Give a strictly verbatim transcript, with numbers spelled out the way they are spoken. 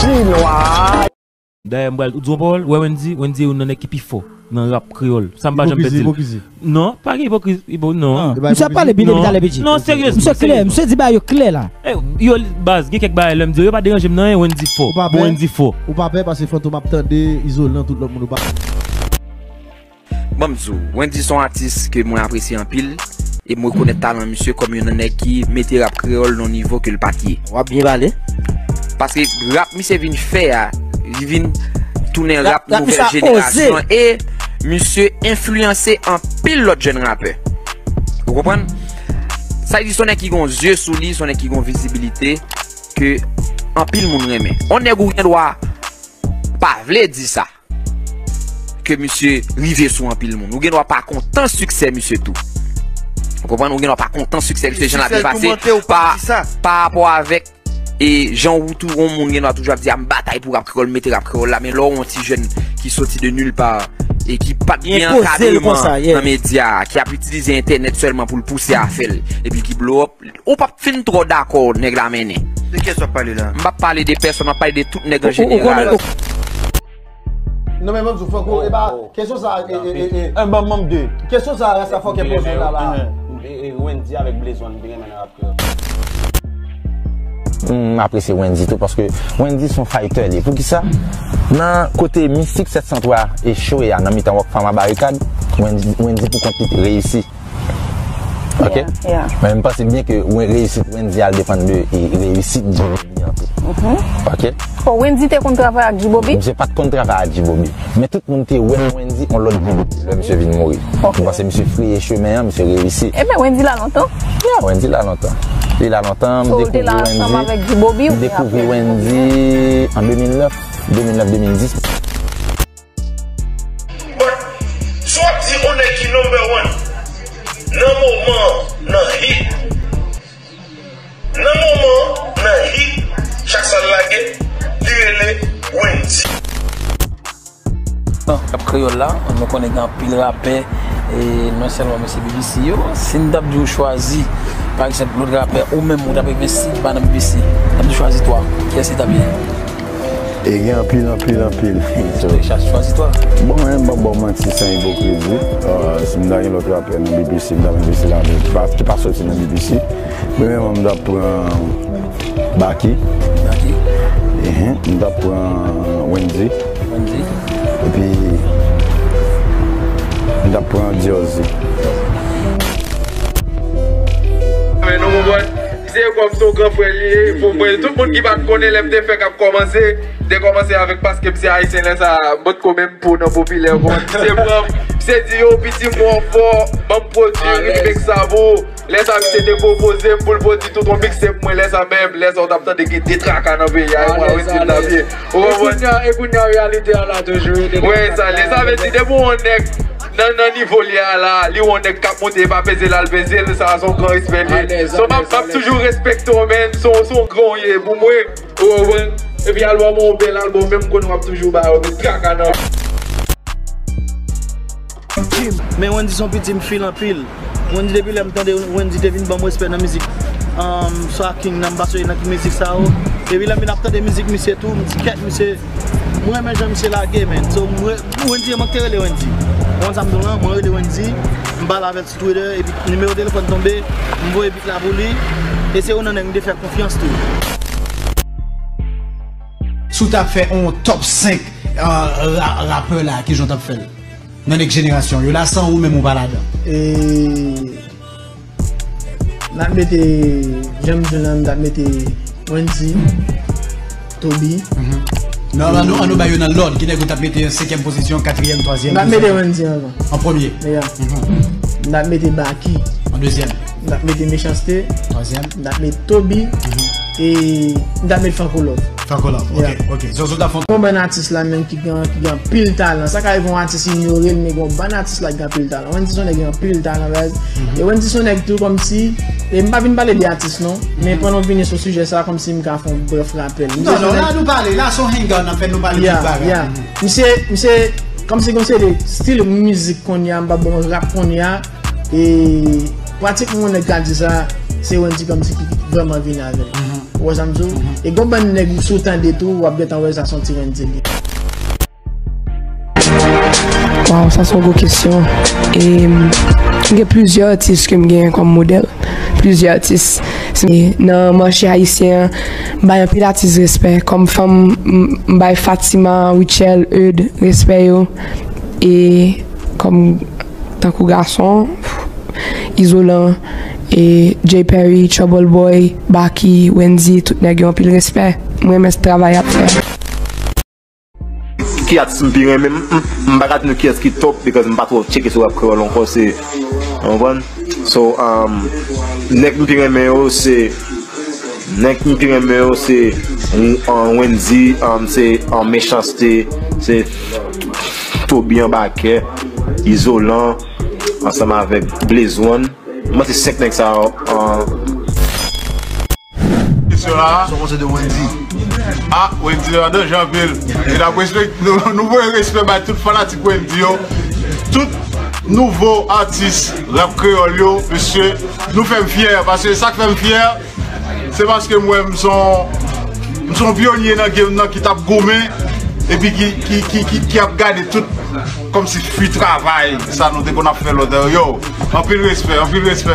Chinwa. Dayè, m pral, ou di yon pawòl, ou wè Wendy, Wendy se youn nan nèg ki pi fò nan rap kreyòl. Sa m pa janm pè di l. Ipokrizi, ipokrizi. Non, pa gen ipokriz, ipo, non. Ah, misye ap pale byen depi talè, P J. Non, seryezman. Misye klè, misye di bagay yo klè la. Eh, yo, baz, gen kèk bagay lè m di yo, yo pa deranje m nan anyen, Wendy fò. Ou pa pè? Bon, Wendy fò. Ou pa pè paske Fantom ap tande, Izolan, tout lòt moun ou pa. Ban m di w, Wendy se yon atis ke mwen apresye anpil, e m rekonèt talan misye kòm youn nan nèg ki mete rap kreyòl nan yon nivo ke l pa t ye. W ap byen pale. Paske rap misye vin fè a, li vin tounen rap nouvèl jenerasyon an, e misye enfliyanse anpil lòt jèn rapè. Ou konprann? Sa vle di se yon nèg ki gen yon zye sou li, se yon nèg ki gen yon vizibilite ke anpil moun renmen. Yon nèg ou gen dwa pa vle di sa. Ke misye rive sou anpil moun. Ou gen dwa pa kontan siksè misye tou. Ou konprann? Ou gen dwa pa kontan siksè misye, jan l ap pase pa, pa rapò avèk, e jan ou tou, yon moun gen dwa toujou ap di, "A, m batay pou rap kreyòl, m mete rap kreyòl la," men lè w yon ti jèn ki soti de nulle part e ki pa t gen ankadreman nan medya, ki ap itilize entènèt sèlman pou l pouse afè l, epi ki blow up, ou p ap fin twò dakò nèg la mennen. De kiyès w ap pale la? M p ap pale de pèsòn, m ap pale de tout nèg an jeneral. Non, men mwen di w, Franco, e pa, kesyon sa, e, e, e, e. Ban m, ban m de. Kesyon sa, Rasta Fòkè poze la, la. E, e, Wendy avèk Blaze One, m te renmen nan rap kreyòl. M apresye Wendy tou, paske Wendy se yon fighter li. Poukisa? Nan kote Mistik sèt san twa echwe a, nan mitan Rockfam a Barikad, Wendy, Wendy pou kont li te reyisi. Ok? Yeah, yeah. Men m panse byen ke wen-, reyisit Wendy al depann de, e, reyisit G-Bobby an tou. Mhm. Ok? Oh, Wendy te konn travay ak G-Bobby? Misye pa t konn travay ak G-Bobby. Men tout moun te wè nan Wendy yon lòt G-Bobby lè misye vin mouri. Ok. M panse misye freye chemen an, misye reyisi. Ebyen, Wendy la lontan? Yeah, Wendy la lontan. Li la lontan, m dekouvri Wendy. M dekouvri Wendy an de mil nèf, de mil nèf, de mil dis. But, si w ap di yon nèg ki number one nan moman an, nan hit, nan moman an, nan hit, chak sa l lage, li rele Wendy. Rap kreyòl la, nou konnen gen anpil rapè, e non sèlman mesye B B C yo. Si n t ap di w chwazi, pa egzanp, lòt rapè, ou menm ou t ap renmen si l pa nan B B C, n ap di w chwazi twa, kiyès li t ap ye? E gen anpil, anpil, anpil. Chwazi twa. Bon, mwen, m p ap ba w manti san ipokrizi. Euh, si m ta gen lòt rapè nan B B C, m t ap envesti ladan l ki pa, ki pa soti nan B B C. Premyèman, m t ap pran Baky. Baky. Ehe, m t ap pran Wendy. Wendy. Epi, m t ap pran Diorzi. Men nou konprann, se kòm se yon gran frè li ye, pou mwen, tout moun ki pa t konnen lè m te fèk ap kòmanse, m te kòmanse avèk paske m se ayisyen lè sa, m potko menm pou nan popilè, w konprann? Misye pran m, misye di, "Yo, piti m wè w fò, ban m pwodui ritm sa pou ou." Lè sa misye te pwopoze m pou l pwodui tout yon mixtape mwen, lè sa menm, lè sa w t ap tande gen de traka nan peyi a, e mwen Wendy m t ap ye. Ou konprann? E kounye a, e kounye a, reyalite a la toujou. Wi, sa, lè sa vle di, depi w yon nèg nan, nan nivo li a la, li yon nèg k ap monte, e pa peze l al peze l, sa, se yon gran respè li ye. So, m ap, m ap toujou respekte w, man, se yon, se yon gran w ye pou mwen. Ou konprann? Epi albòm ou, bèl albòm, menm konnen w ap toujou ba yo, met traka nan. Men Wendy se yon piti m feel anpil. Wendy depi lè m tande Wendy te vin ban m respè nan mizik, um, swa King nan, m pa sonje nan ki mizik sa yo. Epi lè m vin ap tande mizik misye tou, m di kèt misye, m renmen jan misye lage, man. So, m re-, Wendy, mwen te rele Wendy. Ou konn sa m di w lan, mwen rele Wendy, m pale avè l sou Twitter, epi nimewo telefòn tonbe, m voye beat la pou li, e se youn nan nèg m te fè konfyans tou. Si w ta fè yon top senk, euh, ra-, rapè la, kijan w t ap fè l? Nan nèg jenerasyon yo la, san ou menm ou pa ladan. E, n ap mete, jan m di w lan, n ap mete Wendy, Toby. Mhm. Non, ann nou, ann nou ba yo nan lòd. Ki nèg ou t ap mete an senkyèm pozisyon, katriyèm, twazyèm, dezyèm? N ap mete Wendy anvan. An premye? Yeah. Mhm. N ap mete Baky. An dezyèm? N ap mete Mechanste. Twazyèm? N ap mete Toby. Mhm. E n ap mete Franco Love. Franco Love, ok, yeah, ok. Zozo Dafon. Yon bann atis la menm ki gen, ki gen anpil talan. Sa ka rive yon atis inyore l, men gen yon bann atis la ki gen anpil talan. Wendy se yon nèg ki gen anpil talan, baz. Mhm. E Wendy se yon nèg tou kòmsi, e m pa vin pale de atis non, men pandan w vini sou sijè sa, kòmsi m ka fè yon brèf rapèl. Non, non, la nou pale, la se yon hangout n ap fè, nou pale tout bagay. Yeah, yeah. Mhm. Misye, misye, kòmsi, kòmsi de stil mizik kounye a, m pa bon rap kounye a, e pratikman yon nèg ka di sa, se Wendy kòmsi ki vrèman vini avè l. Mhm. Ou wè sa m di w? E gon bann nèg, si w tande tou, w ap gentan wè sa se yon ti Wendy li ye. Waw, sa se yon gwo kesyon. E, m gen plizyè atis ke m gen kòm modèl. Plizyè atis. Se nan mache ayisyen an, m bay anpil atis respè. Kòm fanm, m, m bay Fatima, Rutshelle, Eude, respè yo. E kòm tankou gason, Izolan, e Jay Perry, Trouble Boy, Baky, Wendy, tout nèg yo anpil respè. M renmen travay y ap fè. Ki atis m pi renmen? M, m, m pa ka di nou kiyès ki top, because m pa twò tcheke sou rap kreyòl ankò, se, ou konprann? So, um, nèg m pi renmen yo, se, nèg m pi renmen yo, se, um, Wendy, um, se, um, Mechanste, se, Toby Anbakè, Izolan, ansanm avèk Blaze One. Mwen se senk nèg sa yo, um, Kesyon la. Sa w panse de Wendy? Ah, Wendy la danje anpil. E n ap respekte, nou, nou voye respè bay tout fanatik Wendy yo. Tout nouvo atis rap kreyòl yo, mesye, nou fè m fyè. Paske sa k fè m fyè, se paske m wè m se yon, m se yon pyonye nan game nan ki t ap goumen, epi ki, ki, ki, ki, ki ap gade tout kòmsi fwi travay sa nou te konn ap fè lòt. Yo, anpil respè, anpil respè.